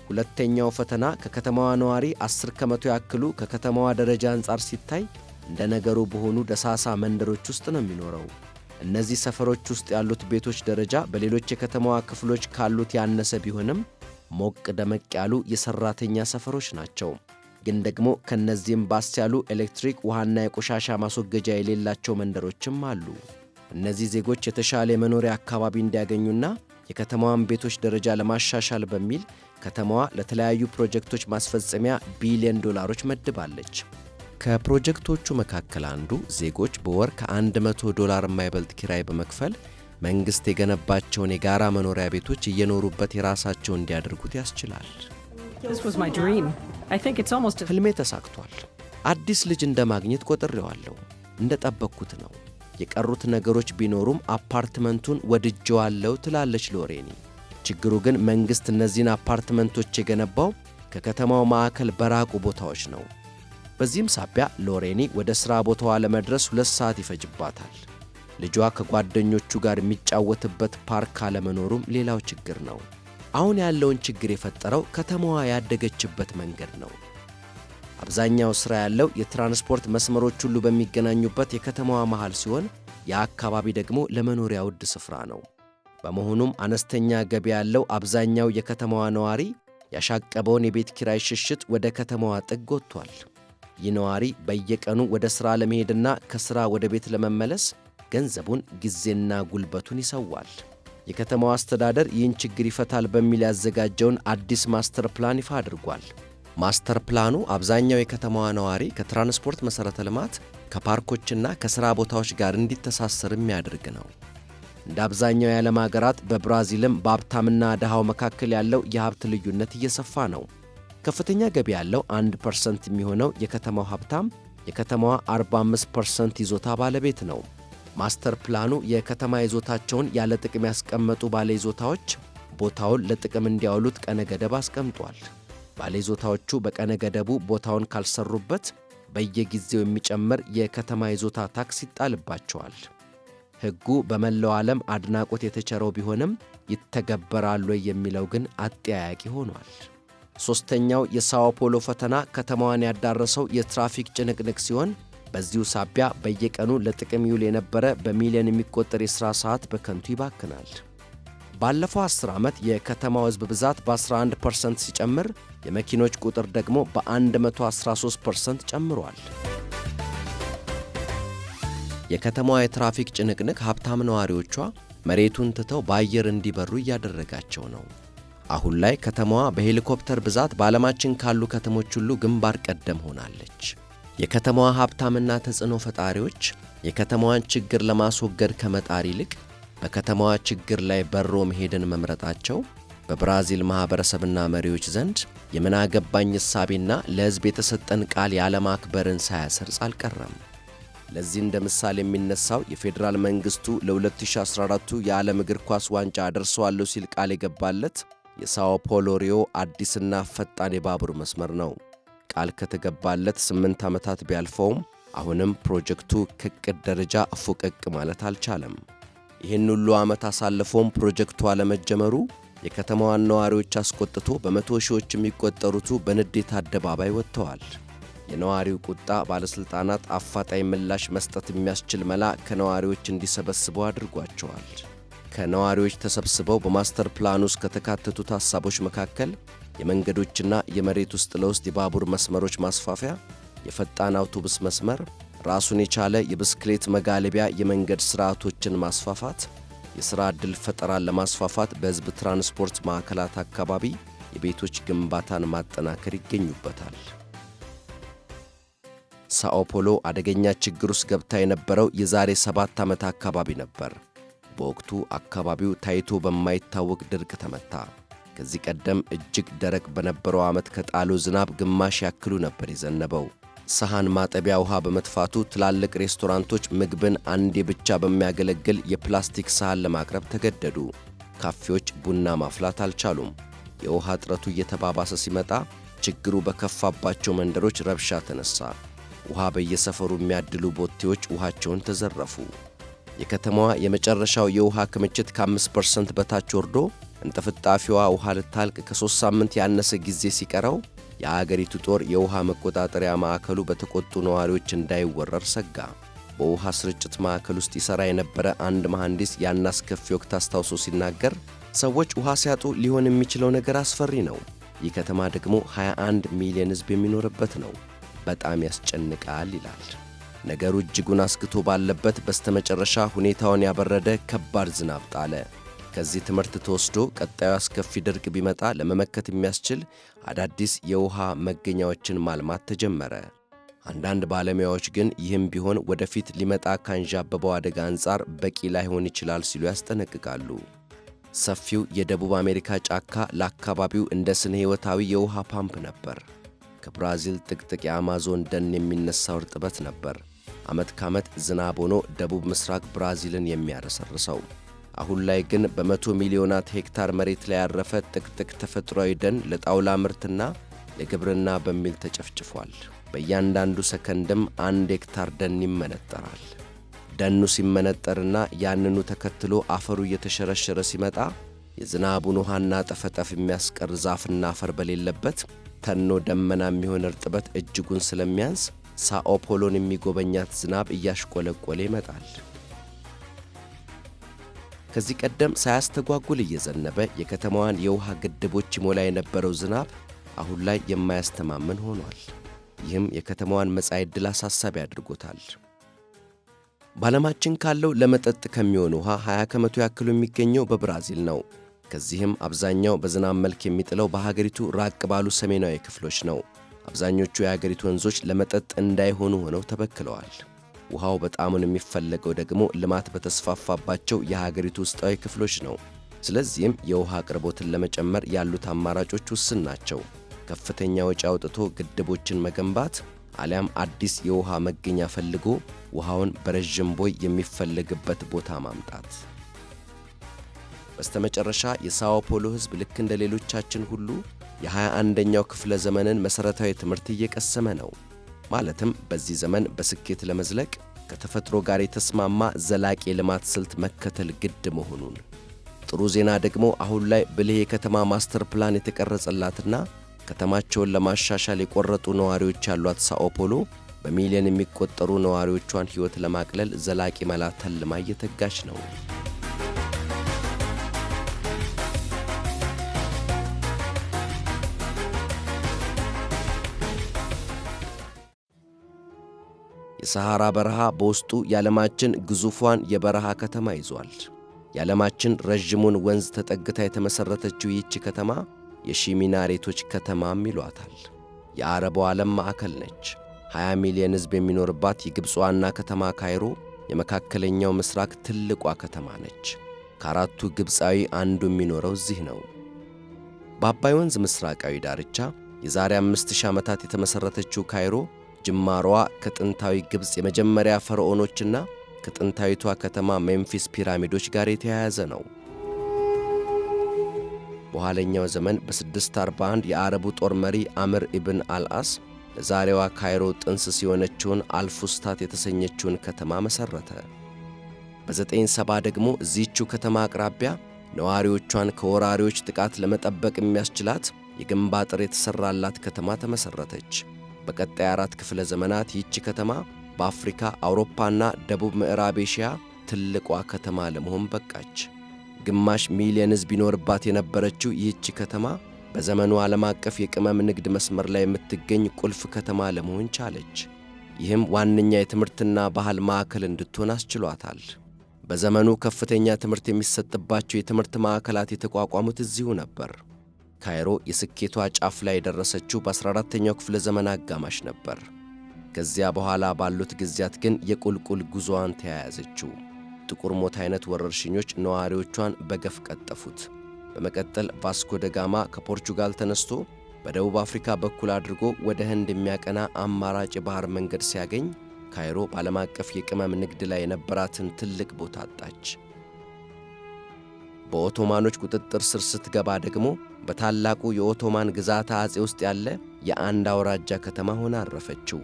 S1: ሁለተኛው ፈተና ከከተማዋ ነዋሪ 10% ያክሉ ከከተማዋ ደረጃ አንጻር ሲታይ እንደ ነገሩ በሆኑ ደሳሳ መንደሮች ውስጥ ነው የሚኖረው። እነዚህ ሰፈሮች ውስጥ ያሉት ቤቶች ደረጃ በሌሎች የከተማዋ ክፍሎች ካሉት ያነሰ ቢሆንም ሞቅ ደመቅ ያሉ የሠራተኛ ሰፈሮች ናቸው። ግን ደግሞ ከነዚህም ባስ ያሉ ኤሌክትሪክ፣ ውሃና የቆሻሻ ማስወገጃ የሌላቸው መንደሮችም አሉ። እነዚህ ዜጎች የተሻለ የመኖሪያ አካባቢ እንዲያገኙና የከተማዋን ቤቶች ደረጃ ለማሻሻል በሚል ከተማዋ ለተለያዩ ፕሮጀክቶች ማስፈጸሚያ ቢሊዮን ዶላሮች መድባለች። ከፕሮጀክቶቹ መካከል አንዱ ዜጎች በወር ከ100 ዶላር የማይበልጥ ኪራይ በመክፈል መንግሥት የገነባቸውን የጋራ መኖሪያ ቤቶች እየኖሩበት የራሳቸው እንዲያደርጉት ያስችላል።
S2: This was my dream. I think it's almost a
S1: ሕልሜ ተሳክቷል። አዲስ ልጅ እንደ ማግኘት ቆጥሬዋለሁ። እንደ ጠበቅኩት ነው። የቀሩት ነገሮች ቢኖሩም አፓርትመንቱን ወድጄዋለሁ ትላለች ሎሬኒ። ችግሩ ግን መንግሥት እነዚህን አፓርትመንቶች የገነባው ከከተማው ማዕከል በራቁ ቦታዎች ነው። በዚህም ሳቢያ ሎሬኒ ወደ ሥራ ቦታዋ ለመድረስ 2 ሰዓት ይፈጅባታል። ልጇ ከጓደኞቹ ጋር የሚጫወትበት ፓርክ አለመኖሩም ሌላው ችግር ነው። አሁን ያለውን ችግር የፈጠረው ከተማዋ ያደገችበት መንገድ ነው። አብዛኛው ሥራ ያለው የትራንስፖርት መስመሮች ሁሉ በሚገናኙበት የከተማዋ መሃል ሲሆን ያ አካባቢ ደግሞ ለመኖሪያ ውድ ስፍራ ነው። በመሆኑም አነስተኛ ገቢ ያለው አብዛኛው የከተማዋ ነዋሪ ያሻቀበውን የቤት ኪራይ ሽሽት ወደ ከተማዋ ጥግ ወጥቷል። ይህ ነዋሪ በየቀኑ ወደ ሥራ ለመሄድና ከሥራ ወደ ቤት ለመመለስ ገንዘቡን፣ ጊዜና ጉልበቱን ይሰዋል። የከተማዋ አስተዳደር ይህን ችግር ይፈታል በሚል ያዘጋጀውን አዲስ ማስተር ፕላን ይፋ አድርጓል። ማስተር ፕላኑ አብዛኛው የከተማዋ ነዋሪ ከትራንስፖርት መሠረተ ልማት፣ ከፓርኮችና ከሥራ ቦታዎች ጋር እንዲተሳሰር የሚያደርግ ነው። እንደ አብዛኛው የዓለም ሀገራት በብራዚልም በሀብታምና ድሃው መካከል ያለው የሀብት ልዩነት እየሰፋ ነው። ከፍተኛ ገቢ ያለው 1% የሚሆነው የከተማው ሀብታም የከተማዋ 45% ይዞታ ባለቤት ነው። ማስተር ፕላኑ የከተማ ይዞታቸውን ያለ ጥቅም ያስቀመጡ ባለይዞታዎች ቦታውን ለጥቅም እንዲያውሉት ቀነ ገደብ አስቀምጧል። ባለይዞታዎቹ በቀነ ገደቡ ቦታውን ካልሰሩበት በየጊዜው የሚጨምር የከተማ ይዞታ ታክስ ይጣልባቸዋል። ሕጉ በመላው ዓለም አድናቆት የተቸረው ቢሆንም ይተገበራል ወይ የሚለው ግን አጠያያቂ ሆኗል። ሦስተኛው የሳኦ ፖሎ ፈተና ከተማዋን ያዳረሰው የትራፊክ ጭንቅንቅ ሲሆን በዚሁ ሳቢያ በየቀኑ ለጥቅም ይውል የነበረ በሚሊዮን የሚቆጠር የሥራ ሰዓት በከንቱ ይባክናል። ባለፈው 10 ዓመት የከተማው ሕዝብ ብዛት በ11% ሲጨምር የመኪኖች ቁጥር ደግሞ በ113% ጨምሯል። የከተማዋ የትራፊክ ጭንቅንቅ ሀብታም ነዋሪዎቿ መሬቱን ትተው በአየር እንዲበሩ እያደረጋቸው ነው። አሁን ላይ ከተማዋ በሄሊኮፕተር ብዛት በዓለማችን ካሉ ከተሞች ሁሉ ግንባር ቀደም ሆናለች። የከተማዋ ሀብታምና ተጽዕኖ ፈጣሪዎች የከተማዋን ችግር ለማስወገድ ከመጣር ይልቅ በከተማዋ ችግር ላይ በሮ መሄድን መምረጣቸው በብራዚል ማኅበረሰብና መሪዎች ዘንድ የምናገባኝ እሳቤና ለሕዝብ የተሰጠን ቃል ያለማክበርን ሳያሰርጽ አልቀረም። ለዚህ እንደ ምሳሌ የሚነሳው የፌዴራል መንግሥቱ ለ2014ቱ የዓለም እግር ኳስ ዋንጫ አደርሰዋለሁ ሲል ቃል የገባለት የሳኦ ፖሎ ሪዮ አዲስና ፈጣን የባቡር መስመር ነው። ቃል ከተገባለት 8 ዓመታት ቢያልፈውም አሁንም ፕሮጀክቱ ከዕቅድ ደረጃ ፉቅቅ ማለት አልቻለም። ይህን ሁሉ ዓመት አሳልፎም ፕሮጀክቱ አለመጀመሩ የከተማዋን ነዋሪዎች አስቆጥቶ በመቶ ሺዎች የሚቆጠሩቱ በንዴት አደባባይ ወጥተዋል። የነዋሪው ቁጣ ባለሥልጣናት አፋጣኝ ምላሽ መስጠት የሚያስችል መላ ከነዋሪዎች እንዲሰበስቡ አድርጓቸዋል። ከነዋሪዎች ተሰብስበው በማስተር ፕላን ውስጥ ከተካተቱት ሐሳቦች መካከል የመንገዶችና የመሬት ውስጥ ለውስጥ የባቡር መስመሮች ማስፋፊያ፣ የፈጣን አውቶቡስ መስመር፣ ራሱን የቻለ የብስክሌት መጋለቢያ የመንገድ ሥርዓቶችን ማስፋፋት፣ የሥራ ዕድል ፈጠራን ለማስፋፋት በሕዝብ ትራንስፖርት ማዕከላት አካባቢ የቤቶች ግንባታን ማጠናከር ይገኙበታል። ሳኦ ፖሎ አደገኛ ችግር ውስጥ ገብታ የነበረው የዛሬ 7 ዓመት አካባቢ ነበር። በወቅቱ አካባቢው ታይቶ በማይታወቅ ድርቅ ተመታ። ከዚህ ቀደም እጅግ ደረቅ በነበረው ዓመት ከጣለው ዝናብ ግማሽ ያክሉ ነበር የዘነበው። ሰሃን ማጠቢያ ውሃ በመጥፋቱ ትላልቅ ሬስቶራንቶች ምግብን አንዴ ብቻ በሚያገለግል የፕላስቲክ ሰሃን ለማቅረብ ተገደዱ። ካፌዎች ቡና ማፍላት አልቻሉም። የውሃ እጥረቱ እየተባባሰ ሲመጣ ችግሩ በከፋባቸው መንደሮች ረብሻ ተነሳ። ውሃ በየሰፈሩ የሚያድሉ ቦቴዎች ውሃቸውን ተዘረፉ። የከተማዋ የመጨረሻው የውሃ ክምችት ከ5% በታች ወርዶ እንጥፍጣፊዋ ውሃ ልታልቅ ከ3 ሳምንት ያነሰ ጊዜ ሲቀረው የአገሪቱ ጦር የውሃ መቆጣጠሪያ ማዕከሉ በተቆጡ ነዋሪዎች እንዳይወረር ሰጋ። በውሃ ስርጭት ማዕከል ውስጥ ይሠራ የነበረ አንድ መሐንዲስ ያን አስከፊ ወቅት አስታውሶ ሲናገር፣ ሰዎች ውሃ ሲያጡ ሊሆን የሚችለው ነገር አስፈሪ ነው። ይህ ከተማ ደግሞ 21 ሚሊዮን ሕዝብ የሚኖርበት ነው። በጣም ያስጨንቃል ይላል። ነገሩ እጅጉን አስግቶ ባለበት በስተመጨረሻ ሁኔታውን ያበረደ ከባድ ዝናብ ጣለ። ከዚህ ትምህርት ተወስዶ ቀጣዩ አስከፊ ድርቅ ቢመጣ ለመመከት የሚያስችል አዳዲስ የውሃ መገኛዎችን ማልማት ተጀመረ። አንዳንድ ባለሙያዎች ግን ይህም ቢሆን ወደፊት ሊመጣ ካንዣበበው አደጋ አንጻር በቂ ላይሆን ይችላል ሲሉ ያስጠነቅቃሉ። ሰፊው የደቡብ አሜሪካ ጫካ ለአካባቢው እንደ ስነ ሕይወታዊ የውሃ ፓምፕ ነበር። ከብራዚል ጥቅጥቅ የአማዞን ደን የሚነሳው እርጥበት ነበር ዓመት ከዓመት ዝናብ ሆኖ ደቡብ ምስራቅ ብራዚልን የሚያረሰርሰው። አሁን ላይ ግን በ100 ሚሊዮናት ሄክታር መሬት ላይ ያረፈ ጥቅጥቅ ተፈጥሯዊ ደን ለጣውላ ምርትና ለግብርና በሚል ተጨፍጭፏል። በእያንዳንዱ ሰከንድም 1 ሄክታር ደን ይመነጠራል። ደኑ ሲመነጠርና ያንኑ ተከትሎ አፈሩ እየተሸረሸረ ሲመጣ የዝናቡን ውሃና ጠፈጠፍ የሚያስቀር ዛፍና አፈር በሌለበት ተኖ ደመና የሚሆን እርጥበት እጅጉን ስለሚያንስ ሳኦ ፖሎን የሚጎበኛት ዝናብ እያሽቆለቆለ ይመጣል። ከዚህ ቀደም ሳያስተጓጉል እየዘነበ የከተማዋን የውሃ ግድቦች ይሞላ የነበረው ዝናብ አሁን ላይ የማያስተማምን ሆኗል። ይህም የከተማዋን መጻኢ ዕድል አሳሳቢ አድርጎታል። በዓለማችን ካለው ለመጠጥ ከሚሆን ውሃ 20% ያክሉ የሚገኘው በብራዚል ነው። ከዚህም አብዛኛው በዝናብ መልክ የሚጥለው በሀገሪቱ ራቅ ባሉ ሰሜናዊ ክፍሎች ነው። አብዛኞቹ የሀገሪቱ ወንዞች ለመጠጥ እንዳይሆኑ ሆነው ተበክለዋል። ውሃው በጣሙን የሚፈለገው ደግሞ ልማት በተስፋፋባቸው የሀገሪቱ ውስጣዊ ክፍሎች ነው። ስለዚህም የውሃ አቅርቦትን ለመጨመር ያሉት አማራጮች ውስን ናቸው። ከፍተኛ ወጪ አውጥቶ ግድቦችን መገንባት አሊያም አዲስ የውሃ መገኛ ፈልጎ ውሃውን በረዥም ቦይ የሚፈለግበት ቦታ ማምጣት። በስተመጨረሻ የሳኦ ፖሎ ሕዝብ ልክ እንደ ሌሎቻችን ሁሉ የ21ኛው ክፍለ ዘመንን መሠረታዊ ትምህርት እየቀሰመ ነው። ማለትም በዚህ ዘመን በስኬት ለመዝለቅ ከተፈጥሮ ጋር የተስማማ ዘላቂ የልማት ስልት መከተል ግድ መሆኑን። ጥሩ ዜና ደግሞ አሁን ላይ ብልህ የከተማ ማስተር ፕላን የተቀረጸላትና ከተማቸውን ለማሻሻል የቆረጡ ነዋሪዎች ያሏት ሳኦ ፖሎ በሚሊዮን የሚቆጠሩ ነዋሪዎቿን ሕይወት ለማቅለል ዘላቂ መላ ተልማ እየተጋች ነው። የሰሐራ በረሃ በውስጡ የዓለማችን ግዙፏን የበረሃ ከተማ ይዟል። የዓለማችን ረዥሙን ወንዝ ተጠግታ የተመሠረተችው ይህች ከተማ የሺ ሚናሬቶች ከተማም ይሏታል። የአረቡ ዓለም ማዕከል ነች። 20 ሚሊዮን ሕዝብ የሚኖርባት የግብፅ ዋና ከተማ ካይሮ የመካከለኛው ምስራቅ ትልቋ ከተማ ነች። ከአራቱ ግብፃዊ አንዱ የሚኖረው እዚህ ነው። በአባይ ወንዝ ምስራቃዊ ዳርቻ የዛሬ 5000 ዓመታት የተመሠረተችው ካይሮ ጅማሮዋ ከጥንታዊ ግብፅ የመጀመሪያ ፈርዖኖችና ከጥንታዊቷ ከተማ ሜምፊስ ፒራሚዶች ጋር የተያያዘ ነው። በኋለኛው ዘመን በ641 የአረቡ ጦር መሪ አምር ኢብን አልአስ ለዛሬዋ ካይሮ ጥንስስ የሆነችውን አልፉስታት የተሰኘችውን ከተማ መሠረተ። በ970 ደግሞ እዚህችው ከተማ አቅራቢያ ነዋሪዎቿን ከወራሪዎች ጥቃት ለመጠበቅ የሚያስችላት የግንብ አጥር የተሠራላት ከተማ ተመሠረተች። በቀጣይ አራት ክፍለ ዘመናት ይህች ከተማ በአፍሪካ፣ አውሮፓና ደቡብ ምዕራብ ኤሽያ ትልቋ ከተማ ለመሆን በቃች። ግማሽ ሚሊየን ሕዝብ ይኖርባት የነበረችው ይህች ከተማ በዘመኑ ዓለም አቀፍ የቅመም ንግድ መስመር ላይ የምትገኝ ቁልፍ ከተማ ለመሆን ቻለች። ይህም ዋነኛ የትምህርትና ባህል ማዕከል እንድትሆን አስችሏታል። በዘመኑ ከፍተኛ ትምህርት የሚሰጥባቸው የትምህርት ማዕከላት የተቋቋሙት እዚሁ ነበር። ካይሮ የስኬቷ ጫፍ ላይ የደረሰችው በ14ኛው ክፍለ ዘመን አጋማሽ ነበር። ከዚያ በኋላ ባሉት ጊዜያት ግን የቁልቁል ጉዞዋን ተያያዘችው። ጥቁር ሞት አይነት ወረርሽኞች ነዋሪዎቿን በገፍ ቀጠፉት። በመቀጠል ቫስኮ ደጋማ ከፖርቹጋል ተነስቶ በደቡብ አፍሪካ በኩል አድርጎ ወደ ህንድ የሚያቀና አማራጭ የባህር መንገድ ሲያገኝ ካይሮ በዓለም አቀፍ የቅመም ንግድ ላይ የነበራትን ትልቅ ቦታ አጣች። በኦቶማኖች ቁጥጥር ስር ስትገባ ደግሞ በታላቁ የኦቶማን ግዛተ አጼ ውስጥ ያለ የአንድ አውራጃ ከተማ ሆና አረፈችው።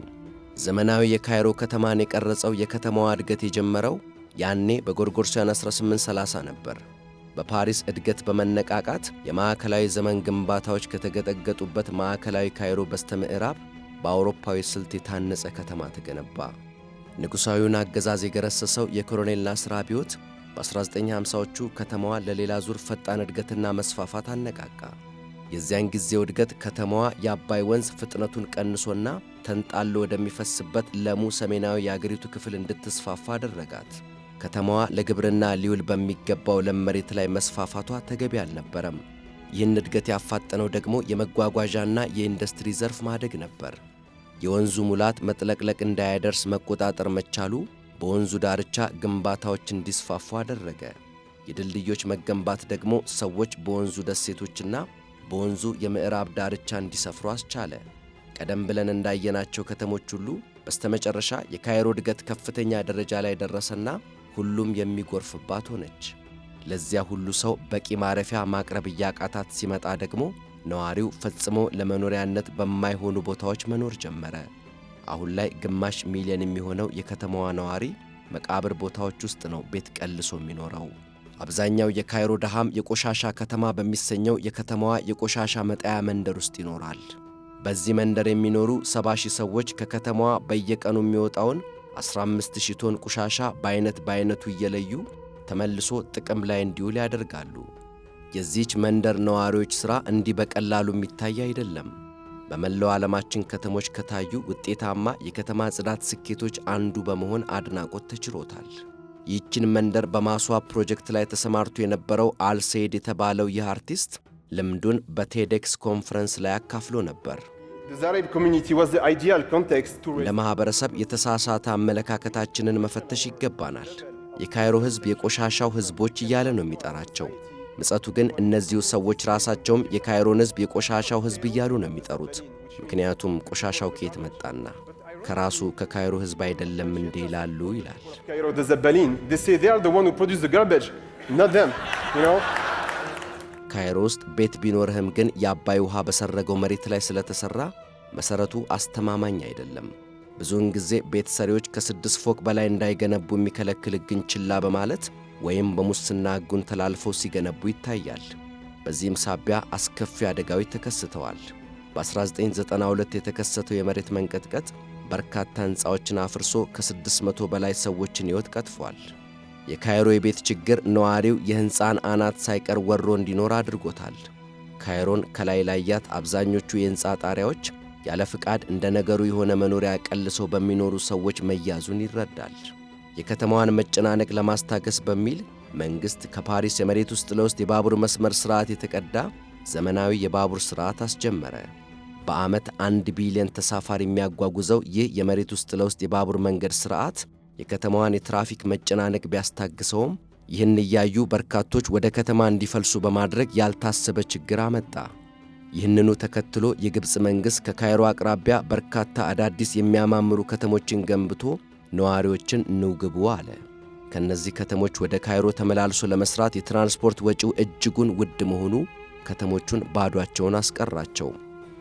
S1: ዘመናዊ የካይሮ ከተማን የቀረጸው የከተማዋ እድገት የጀመረው ያኔ በጎርጎርሳውያን 1830 ነበር። በፓሪስ እድገት በመነቃቃት የማዕከላዊ ዘመን ግንባታዎች ከተገጠገጡበት ማዕከላዊ ካይሮ በስተምዕራብ በአውሮፓዊ ስልት የታነጸ ከተማ ተገነባ። ንጉሣዊውን አገዛዝ የገረሰሰው የኮሎኔል ናስር አብዮት በ1950ዎቹ ከተማዋ ለሌላ ዙር ፈጣን እድገትና መስፋፋት አነቃቃ። የዚያን ጊዜው እድገት ከተማዋ የአባይ ወንዝ ፍጥነቱን ቀንሶና ተንጣሎ ወደሚፈስበት ለሙ ሰሜናዊ የአገሪቱ ክፍል እንድትስፋፋ አደረጋት። ከተማዋ ለግብርና ሊውል በሚገባው ለም መሬት ላይ መስፋፋቷ ተገቢ አልነበረም። ይህን እድገት ያፋጠነው ደግሞ የመጓጓዣና የኢንዱስትሪ ዘርፍ ማደግ ነበር። የወንዙ ሙላት መጥለቅለቅ እንዳያደርስ መቆጣጠር መቻሉ በወንዙ ዳርቻ ግንባታዎች እንዲስፋፉ አደረገ። የድልድዮች መገንባት ደግሞ ሰዎች በወንዙ ደሴቶችና በወንዙ የምዕራብ ዳርቻ እንዲሰፍሩ አስቻለ። ቀደም ብለን እንዳየናቸው ከተሞች ሁሉ በስተመጨረሻ የካይሮ እድገት ከፍተኛ ደረጃ ላይ ደረሰና ሁሉም የሚጎርፍባት ሆነች። ለዚያ ሁሉ ሰው በቂ ማረፊያ ማቅረብ እያቃታት ሲመጣ ደግሞ ነዋሪው ፈጽሞ ለመኖሪያነት በማይሆኑ ቦታዎች መኖር ጀመረ። አሁን ላይ ግማሽ ሚሊዮን የሚሆነው የከተማዋ ነዋሪ መቃብር ቦታዎች ውስጥ ነው ቤት ቀልሶ የሚኖረው። አብዛኛው የካይሮ ድሃም የቆሻሻ ከተማ በሚሰኘው የከተማዋ የቆሻሻ መጣያ መንደር ውስጥ ይኖራል። በዚህ መንደር የሚኖሩ 70,000 ሰዎች ከከተማዋ በየቀኑ የሚወጣውን 15,000 ቶን ቆሻሻ በአይነት በአይነቱ እየለዩ ተመልሶ ጥቅም ላይ እንዲውል ያደርጋሉ። የዚህች መንደር ነዋሪዎች ሥራ እንዲህ በቀላሉ የሚታይ አይደለም። በመላው ዓለማችን ከተሞች ከታዩ ውጤታማ የከተማ ጽዳት ስኬቶች አንዱ በመሆን አድናቆት ተችሮታል። ይህችን መንደር በማስዋብ ፕሮጀክት ላይ ተሰማርቶ የነበረው አልሰይድ የተባለው ይህ አርቲስት ልምዱን በ TEDx ኮንፈረንስ ላይ አካፍሎ ነበር።
S3: The Zaraib community was the ideal context to
S1: እንደ ማኅበረሰብ የተሳሳተ አመለካከታችንን መፈተሽ ይገባናል። የካይሮ ሕዝብ የቆሻሻው ሕዝቦች እያለ ነው የሚጠራቸው። ምጸቱ ግን እነዚሁ ሰዎች ራሳቸውም የካይሮን ሕዝብ የቆሻሻው ሕዝብ እያሉ ነው የሚጠሩት። ምክንያቱም ቆሻሻው ከየት መጣና ከራሱ ከካይሮ ሕዝብ አይደለም እንዴ ይላሉ ይላል።
S3: Cairo, the زبالين. They say they are the one who produce the garbage, not them.
S1: ካይሮ ውስጥ ቤት ቢኖርህም ግን የአባይ ውሃ በሰረገው መሬት ላይ ስለተሠራ መሠረቱ አስተማማኝ አይደለም። ብዙውን ጊዜ ቤት ሰሪዎች ከስድስት ፎቅ በላይ እንዳይገነቡ የሚከለክል ሕግን ችላ በማለት ወይም በሙስና ሕጉን ተላልፈው ሲገነቡ ይታያል። በዚህም ሳቢያ አስከፊ አደጋዎች ተከስተዋል። በ1992 የተከሰተው የመሬት መንቀጥቀጥ በርካታ ሕንፃዎችን አፍርሶ ከ600 በላይ ሰዎችን ሕይወት ቀጥፏል። የካይሮ የቤት ችግር ነዋሪው የሕንፃን አናት ሳይቀር ወሮ እንዲኖር አድርጎታል። ካይሮን ከላይ ላያት አብዛኞቹ የሕንፃ ጣሪያዎች ያለ ፍቃድ እንደ ነገሩ የሆነ መኖሪያ ቀልሰው በሚኖሩ ሰዎች መያዙን ይረዳል። የከተማዋን መጨናነቅ ለማስታገስ በሚል መንግሥት ከፓሪስ የመሬት ውስጥ ለውስጥ የባቡር መስመር ሥርዓት የተቀዳ ዘመናዊ የባቡር ሥርዓት አስጀመረ። በዓመት 1 ቢሊዮን ተሳፋሪ የሚያጓጉዘው ይህ የመሬት ውስጥ ለውስጥ የባቡር መንገድ ሥርዓት የከተማዋን የትራፊክ መጨናነቅ ቢያስታግሰውም ይህን እያዩ በርካቶች ወደ ከተማ እንዲፈልሱ በማድረግ ያልታሰበ ችግር አመጣ። ይህንኑ ተከትሎ የግብፅ መንግሥት ከካይሮ አቅራቢያ በርካታ አዳዲስ የሚያማምሩ ከተሞችን ገንብቶ ነዋሪዎችን ኑ ግቡ አለ። ከእነዚህ ከተሞች ወደ ካይሮ ተመላልሶ ለመስራት የትራንስፖርት ወጪው እጅጉን ውድ መሆኑ ከተሞቹን ባዷቸውን አስቀራቸው።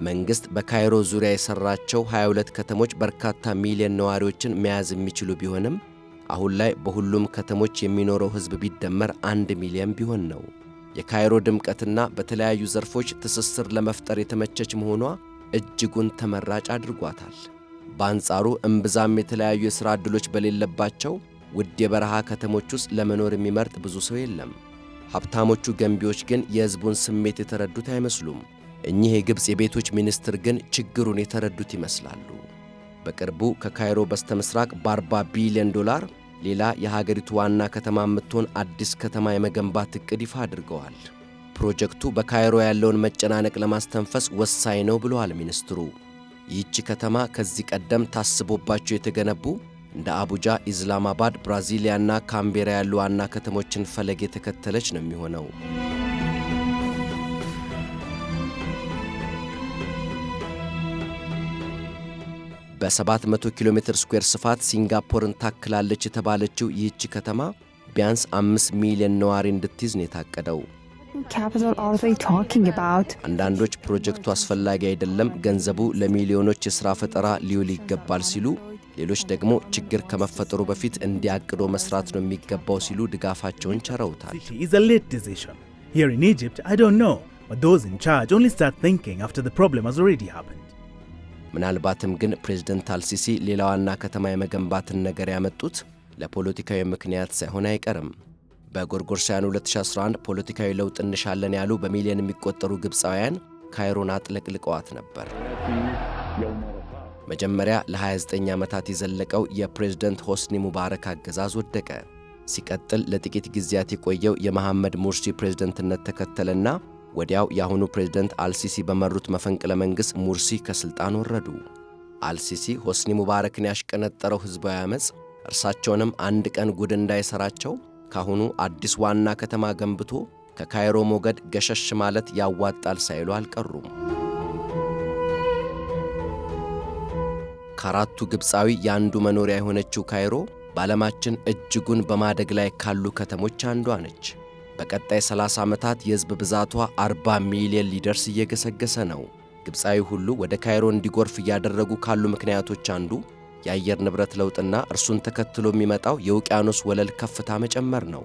S1: መንግሥት በካይሮ ዙሪያ የሠራቸው 22 ከተሞች በርካታ ሚሊዮን ነዋሪዎችን መያዝ የሚችሉ ቢሆንም አሁን ላይ በሁሉም ከተሞች የሚኖረው ሕዝብ ቢደመር 1 ሚሊዮን ቢሆን ነው። የካይሮ ድምቀትና በተለያዩ ዘርፎች ትስስር ለመፍጠር የተመቸች መሆኗ እጅጉን ተመራጭ አድርጓታል። በአንጻሩ እምብዛም የተለያዩ የሥራ ዕድሎች በሌለባቸው ውድ የበረሃ ከተሞች ውስጥ ለመኖር የሚመርጥ ብዙ ሰው የለም። ሀብታሞቹ ገንቢዎች ግን የሕዝቡን ስሜት የተረዱት አይመስሉም። እኚህ የግብፅ የቤቶች ሚኒስትር ግን ችግሩን የተረዱት ይመስላሉ። በቅርቡ ከካይሮ በስተምስራቅ በ40 ቢሊዮን ዶላር ሌላ የሀገሪቱ ዋና ከተማ የምትሆን አዲስ ከተማ የመገንባት ዕቅድ ይፋ አድርገዋል። ፕሮጀክቱ በካይሮ ያለውን መጨናነቅ ለማስተንፈስ ወሳኝ ነው ብለዋል ሚኒስትሩ። ይህቺ ከተማ ከዚህ ቀደም ታስቦባቸው የተገነቡ እንደ አቡጃ፣ ኢስላማባድ፣ ብራዚሊያና ካምቤራ ያሉ ዋና ከተሞችን ፈለግ የተከተለች ነው የሚሆነው። በ700 ኪሎ ሜትር ስኩዌር ስፋት ሲንጋፖርን ታክላለች የተባለችው ይህቺ ከተማ ቢያንስ 5 ሚሊዮን ነዋሪ እንድትይዝ ነው የታቀደው።
S4: Capital are they talking about?
S1: አንዳንዶች ፕሮጀክቱ አስፈላጊ አይደለም፣ ገንዘቡ ለሚሊዮኖች የሥራ ፈጠራ ሊውል ይገባል ሲሉ፣ ሌሎች ደግሞ ችግር ከመፈጠሩ በፊት እንዲህ አቅዶ መስራት ነው የሚገባው ሲሉ ድጋፋቸውን ቸረውታል።
S5: City is a late decision. Here in Egypt, I don't know, but those in charge only start thinking after the problem has already happened.
S1: ምናልባትም ግን ፕሬዝደንት አልሲሲ ሌላ ዋና ከተማ የመገንባትን ነገር ያመጡት ለፖለቲካዊ ምክንያት ሳይሆን አይቀርም። በጎርጎርሳውያኑ 2011 ፖለቲካዊ ለውጥ እንሻለን ያሉ በሚሊዮን የሚቆጠሩ ግብፃውያን ካይሮን አጥለቅልቀዋት ነበር። መጀመሪያ ለ29 ዓመታት የዘለቀው የፕሬዝደንት ሆስኒ ሙባረክ አገዛዝ ወደቀ። ሲቀጥል ለጥቂት ጊዜያት የቆየው የመሐመድ ሙርሲ ፕሬዝደንትነት ተከተለና ወዲያው የአሁኑ ፕሬዝደንት አልሲሲ በመሩት መፈንቅለ መንግሥት ሙርሲ ከሥልጣን ወረዱ። አልሲሲ ሆስኒ ሙባረክን ያሽቀነጠረው ሕዝባዊ ዓመፅ እርሳቸውንም አንድ ቀን ጉድ እንዳይሰራቸው ካሁኑ አዲስ ዋና ከተማ ገንብቶ ከካይሮ ሞገድ ገሸሽ ማለት ያዋጣል ሳይሉ አልቀሩም። ከአራቱ ግብፃዊ የአንዱ መኖሪያ የሆነችው ካይሮ በዓለማችን እጅጉን በማደግ ላይ ካሉ ከተሞች አንዷ ነች። በቀጣይ 30 ዓመታት የሕዝብ ብዛቷ 40 ሚሊዮን ሊደርስ እየገሰገሰ ነው። ግብፃዊ ሁሉ ወደ ካይሮ እንዲጎርፍ እያደረጉ ካሉ ምክንያቶች አንዱ የአየር ንብረት ለውጥና እርሱን ተከትሎ የሚመጣው የውቅያኖስ ወለል ከፍታ መጨመር ነው።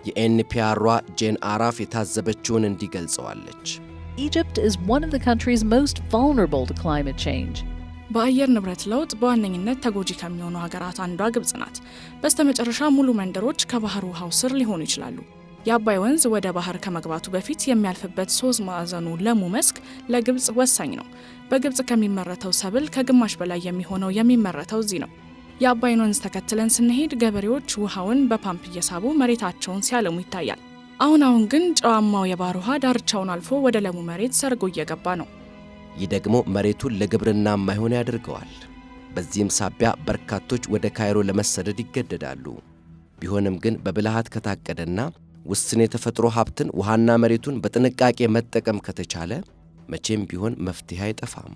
S1: የ NPR ሯ ጄን አራፍ የታዘበችውን እንዲህ ገልጸዋለች።
S6: Egypt is one of the countries most vulnerable to climate change.
S7: በአየር ንብረት ለውጥ በዋነኝነት ተጎጂ ከሚሆኑ ሀገራት አንዷ ግብጽ ናት። በስተመጨረሻ ሙሉ መንደሮች ከባህር ውሃው ስር ሊሆኑ ይችላሉ። የአባይ ወንዝ ወደ ባህር ከመግባቱ በፊት የሚያልፍበት ሶስት ማዕዘኑ ለሙ መስክ ለግብጽ ወሳኝ ነው። በግብጽ ከሚመረተው ሰብል ከግማሽ በላይ የሚሆነው የሚመረተው እዚህ ነው። የአባይን ወንዝ ተከትለን ስንሄድ ገበሬዎች ውሃውን በፓምፕ እየሳቡ መሬታቸውን ሲያለሙ ይታያል። አሁን አሁን ግን ጨዋማው የባህር ውሃ ዳርቻውን አልፎ ወደ ለሙ መሬት ሰርጎ እየገባ ነው።
S1: ይህ ደግሞ መሬቱን ለግብርና የማይሆን ያደርገዋል። በዚህም ሳቢያ በርካቶች ወደ ካይሮ ለመሰደድ ይገደዳሉ። ቢሆንም ግን በብልሃት ከታቀደና ውስን የተፈጥሮ ሀብትን ውሃና መሬቱን በጥንቃቄ መጠቀም ከተቻለ መቼም ቢሆን መፍትሄ አይጠፋም።